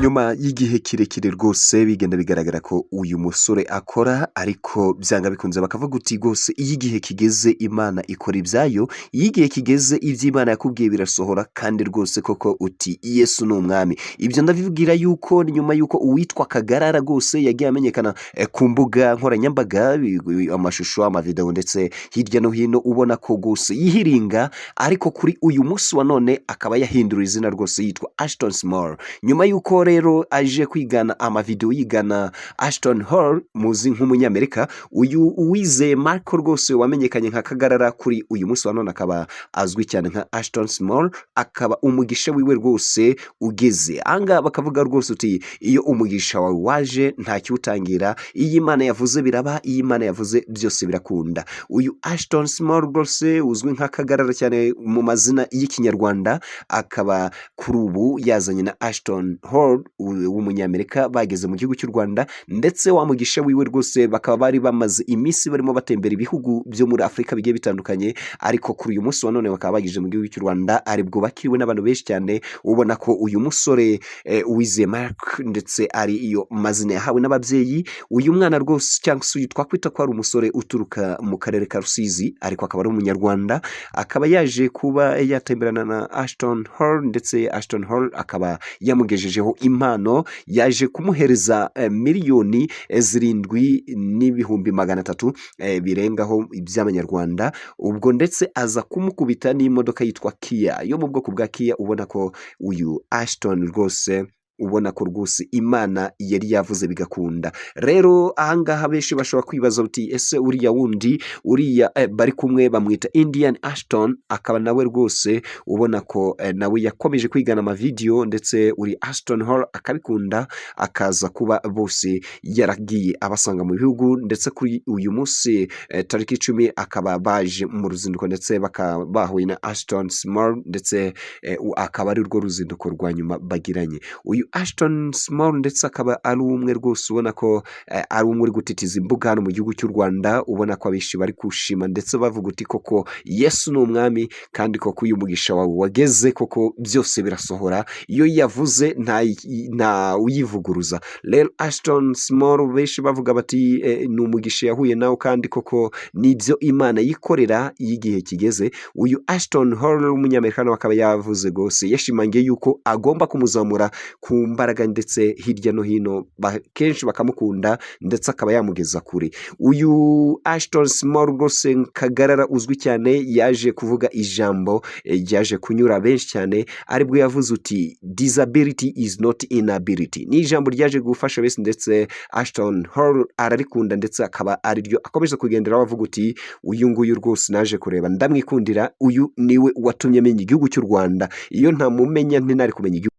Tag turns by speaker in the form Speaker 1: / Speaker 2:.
Speaker 1: Nyuma y'igihe kirekire rwose bigenda bigaragara ko uyu musore akora, ariko byanga bikunze bakavuga uti rwose iyo igihe kigeze Imana ikora ibyayo, iyo igihe kigeze ibyo Imana yakubwiye birasohora, kandi rwose koko uti Yesu ni umwami. Ibyo ndabibwira yuko ni nyuma yuko uwitwa Kagarara rwose yagiye amenyekana ku mbuga nkoranyambaga, amashusho, amavideo ndetse hirya no hino, ubona ko rwose yihiringa, ariko kuri uyu munsi wa none akaba yahindura izina rwose yitwa Ashton Small. Nyuma yuko rero aje kwigana amavideo yigana Ashton Hall muzi nk'umunyamerika, uyu Uwizeye Marco rwose wamenyekanye nka Kagarara, kuri uyu munsi wa none akaba azwi cyane nka Ashton Small, akaba umugisha wiwe rwose ugeze ahangaha. Bakavuga rwose uti iyo umugisha wawe waje ntakiwutangira, iyo Imana yavuze biraba, iyo Imana yavuze byose birakunda. Uyu Ashton Small rwose uzwi nka Kagarara cyane mu mazina y'Ikinyarwanda, akaba kuri ubu yazanye na Ashton Hall w'umunyamerika, bageze mu gihugu cy'u Rwanda, ndetse wa mugisha wiwe rwose bakaba bari bamaze iminsi barimo batembera ibihugu byo muri Afurika bigiye bitandukanye, ariko kuri uyu munsi wa none bakaba bageze mu gihugu cy'u Rwanda, aribwo bakiriwe n'abantu benshi cyane. Ubona ko uyu musore Uwizeye Mark, ndetse ari iyo mazina yahawe n'ababyeyi, uyu mwana rwose cyangwa se uyu twakwita ko ari umusore uturuka mu karere ka Rusizi, ariko akaba ari umunyarwanda, akaba yaje kuba yatemberana na Ashton Hall, ndetse Ashton Hall akaba yamugejejeho impano, yaje kumuhereza miliyoni 7,300,000 birengaho by'amanyarwanda ubwo, ndetse aza kumukubita n'imodoka yitwa Kia yo mu bwoko bwa Kia. Ubona ko uyu Ashton rwose, ubona ko rwose Imana yari yavuze bigakunda. Rero ahangaha benshi bashobora kwibaza uti ese uriya wundi, uriya bari kumwe bamwita Indian Ashton, akaba nawe rwose ubona ko nawe yakomeje kwigana amavideyo, ndetse uri Ashton Hall akabikunda, akaza kuba bose yaragiye abasanga mu bihugu, ndetse kuri uyu munsi tariki 10 akaba baje mu ruzinduko, ndetse bakaba bahuye na Ashton Small, ndetse akaba ari rwo ruzinduko rwa nyuma bagiranye. Uyu Ashton Small ndetse akaba ari umwe rwose ubona ko ari umwe uri gutitiza imbuga hano mu gihugu cy'u Rwanda, ubona ko abenshi bari kushima ndetse bavuga uti koko Yesu ni umwami, kandi koko uyu mugisha wawe wageze koko byose birasohora, iyo yavuze nta uyivuguruza. Rero Ashton Small benshi bavuga bati ni umugisha yahuye nawe, kandi koko nibyo Imana yikorera iyo igihe kigeze. Uyu Ashton Hall w'umunyamerika nawe akaba yavuze rwose, yashimangiye yuko agomba kumuzamura ku mbaraga, ndetse hirya no hino kenshi bakamukunda, ndetse akaba yamugeza kure. Uyu Ashton Small rwose Kagarara uzwi cyane yaje kuvuga ijambo ryaje kunyura benshi cyane, aribwo yavuze uti "Disability is not inability." Ni ijambo ryaje gufasha benshi, ndetse Ashton Hall ararikunda, ndetse akaba ariryo akomeza kugenderaho avuga uti uyu nguyu rwose naje kureba ndamwikundira, uyu niwe watumye menya igihugu cy'u Rwanda, iyo ntamumenya ntinari kumenya igihugu.